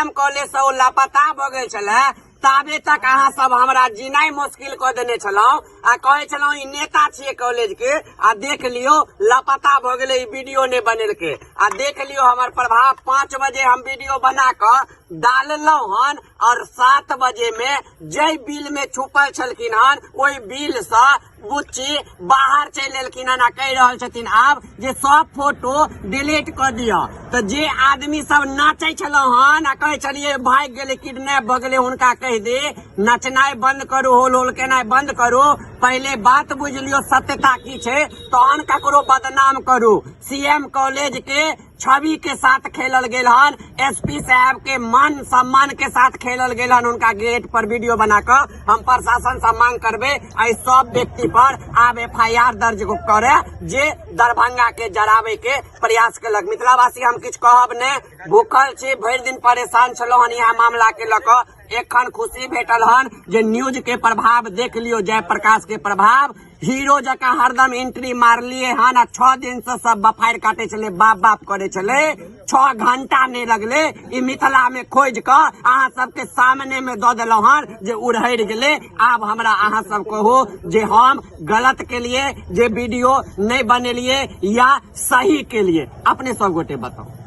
M college से ओ लापता भऽ गेल छलै, ताबे तक अहाँ सब हमरा जीनाइ मुश्किल कऽ देने छलहुँ आ कहै छलहुँ ई नेता छियै कॉलेज के, आ देख लियौ लापता भऽ गेलै, ई वीडियो नहि बनेलकै। आ देख लियौ हमर प्रभाव, 5 बजे हम वीडियो बना कऽ डाललहुँ हन और 7 बजे में जै बिल में छुपल छलखिन हन ओहि बिल से बुच्ची बाहर चलि एलखिन हन आ कहि रहल छथिन आब जे सब फोटो डिलीट कऽ दिअ। तऽ जे आदमी सब नाचै छलहुँ हन आ कहै छलियै भागि गेलै, किडनैप भऽ गेलै, हुनका कहि दे नचनाइ बंद करू, होल होल केनाइ बंद करू, पहिले बात बुझि लियौ सत्यता की छै तहन ककरो बदनाम करू। सी एम कॉलेज के छवि के साथ खेलल गेल हन, एसपी साहब के मान सम्मान के साथ खेलल गेल हन। उनका गेट पर वीडियो बना कऽ हम प्रशासन से मांग करबे एहि सब व्यक्ति पर आब एफ I R दर्ज करे जे दरभंगा के जराबे के प्रयास केलक। मिथिलावासी हम किछु कहब नहि, भूखल छी, भरि दिन परेशान छलहुँ हन इएह मामला के लऽ कऽ। एखन खुशी भेटल हन जे न्यूज के प्रभाव देख लियौ, जयप्रकाश के प्रभाव, हीरो जकाँ हरदम एंट्री मारलिए हन आ 6 दिन से सब बफारि काटे छलै, बाप बाप करे छलै, 6 घंटा नहि लगलै ई मिथिला में खोजि कऽ अहाँ सबके सामने में दऽ देलहुँ हन जे उड़हरि गेलै। आब हमरा अहाँ सब कहू जे हम गलत केलिए जे वीडियो नहि बनेलिए या सही केलिए, अपने सब गोटे बताउ।